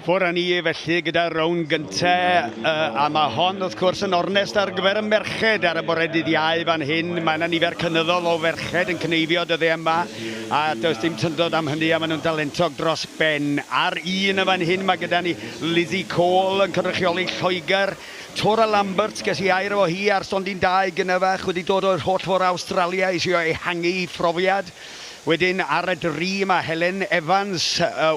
Ffwr â ni felly gyda'r rownd gynta, a mae hon wrth gwrs yn ornest ar gyfer y merched ar y bore dydd Iau fan hyn. Mae yna nifer cynyddol o ferched yn cneifio dyddiau yma, a does dim syndod am hynny, a maen nhw'n dalentog dros ben. Ar un yn fan hyn mae gyda ni Lizzie Cole yn cynrychioli Lloegr, Tora Lambert, ges i air efo hi ar stondin 2 gynne fach, wedi dod o'r holl ffordd o Awstralia i trio ehangu ei phrofiad. Wedyn ar y dri mae Helen Evans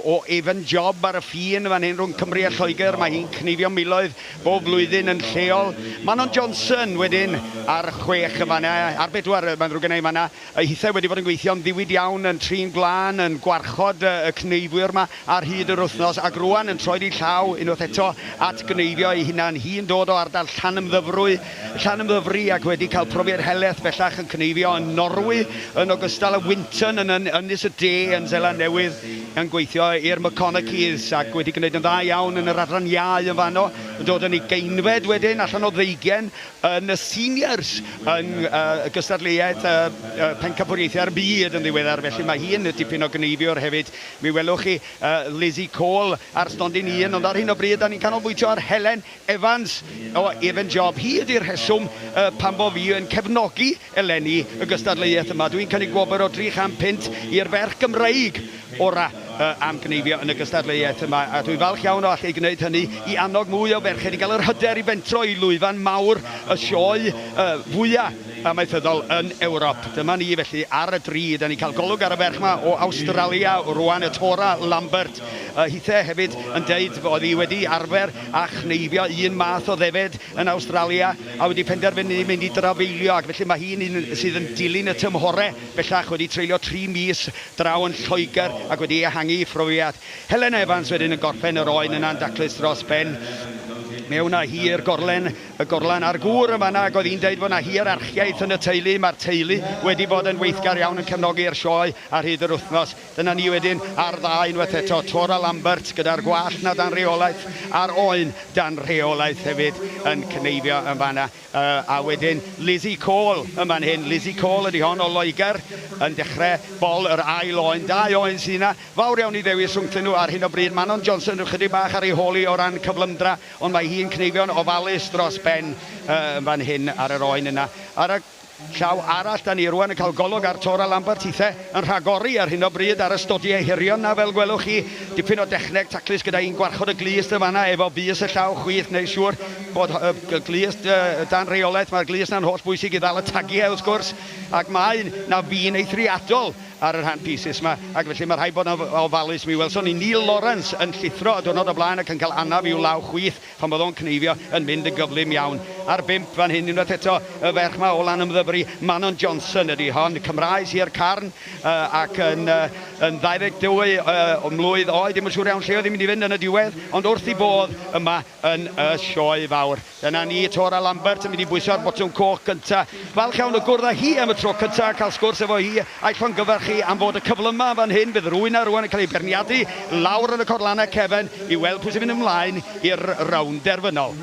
o Avon Job ar y ffin fan hyn rhwng Cymru a Lloegr. Mae hi'n cneifio miloedd bob flwyddyn yn lleol. Manon Johnson wedyn ar chwech yn fan'na, ar bedwar mae'n ddrwg genna i fan'na. Hithau wedi bod yn gweithio'n ddiwyd iawn yn trin gwlân, yn gwarchod y cneifwyr 'ma ar hyd yr wythnos ac rŵan yn troed ei llaw unwaith eto at gneifio ei hunan. Hi'n dod o ardal Llanymddyfrwy Llanymddyfri ac wedi cael profiad helaeth bellach yn cneifio yn Norwy yn ogystal â Winton yn Ynys y De yn Seland Newydd yn gweithio i'r McConnochies ac wedi gwneud yn dda iawn yn yr adran iau yn fanno, yn dod yn ugeinfed wedyn allan o ddeugain yn y seniors yn y gystadleuaeth Pencampwriaethau'r Byd yn ddiweddar, felly mae hi'n dipyn o gneifiwr hefyd. Mi welwch chi Lizzie Cole ar stondin un, ond ar hyn o bryd 'da ni'n canolbwyntio ar Helen Evans o Even Job. Hi ydi'r rheswm pam bo fi yn cefnogi eleni y gystadleuaeth yma. Dwi'n cynnig gwobr o 300 punt i'r ferch Gymreig ora am gneifio yn y gystadleuaeth yma, a dwi'n falch iawn o allu gwneud hynny i annog mwy o ferched i gael yr hyder i fentro i lwyfan mawr y sioe fwya amaethyddol yn Ewrop. Dyma ni felly ar y dri. Da ni'n cael golwg ar y ferch 'ma o Awstralia rwan, y Tora Lambert. Hithe hefyd yn deud oedd hi wedi arfer a chneifio un math o ddefed yn Awstralia a wedi penderfynu mynd i drafeilio ac felly mae hi'n un sydd yn dilyn y tymhore bellach wedi treulio 3 mis draw yn Lloegr ac wedi ehangu ei phrofiad. Helena Evans wedyn yn gorffen yr oen yna'n daclus dros ben. Mewn â hi i'r gorlen, y gorlan a'r gŵr yn fan'na ac oedd hi'n deud fod 'na hierarchiaeth yn y teulu, mae'r teulu wedi bod yn weithgar iawn yn cefnogi'r sioe ar hyd yr wythnos. Dyna ni wedyn ar ddau unwaith eto, Tora Lambert gyda'r gwallt 'na dan reolaeth a'r oen dan rheolaeth hefyd yn cneifio yn fan'na. A wedyn Lizzie Cole yn fan hyn. Lizzie Cole ydi hon o Loegr yn dechrau bol yr ail oen. Dau oen sydd 'na. Fawr iawn i ddewis rhwngthyn nhw ar hyn o bryd. Manon Johnson ychydig bach ar ei hôl hi o ran cyflymdra, ond mae hi'n cneifio'n ofalus dros ben yn fan hyn ar yr oen yna. Ar y Llaw arall, da ni rwan yn cael golwg ar Tora Lambert, hithe yn rhagori ar hyn o bryd ar y stodiau hirion 'na fel gwelwch chi. Dipyn o dechneg taclus gyda un gwarchod y glust yn fan'na efo bys y llaw chwith, gwneud siŵr bod y glust dan reolaeth, mae'r glust 'na'n holl bwysig i ddal y tagiau wrth gwrs, ac mae 'na fin eithriadol ar yr hand pieces 'ma, ac felly mae rhaid bod yn ofalus. Mi welson ni Neil Lawrence yn llithro y diwrnod o blaen ac yn cael anaf i'w law chwith Pan oedd o'n cneifio yn mynd yn gyflym iawn. Ar bump fan hyn unwaith eto, y ferch 'ma o Lanymddyfri, Manon Johnson ydi hon, Cymraes i'r carn ac yn yn 22 mlwydd oed, ddim yn siŵr iawn lle oedd hi'n mynd i fynd yn y diwedd, ond wrth ei bodd yma yn y sioe fawr. Dyna ni, Tora Lambert yn mynd i bwyso'r botwm coch gynta. Falch iawn o gwrdd â hi am y tro cynta a cael sgwrs efo hi a'i llongyfarch hi am fod y cyflyma fan hyn. Bydd rwy'n a rwan yn cael ei beirniadu lawr yn y corlannau cefen i weld pwy sy'n mynd ymlaen i'r rownd derfynol.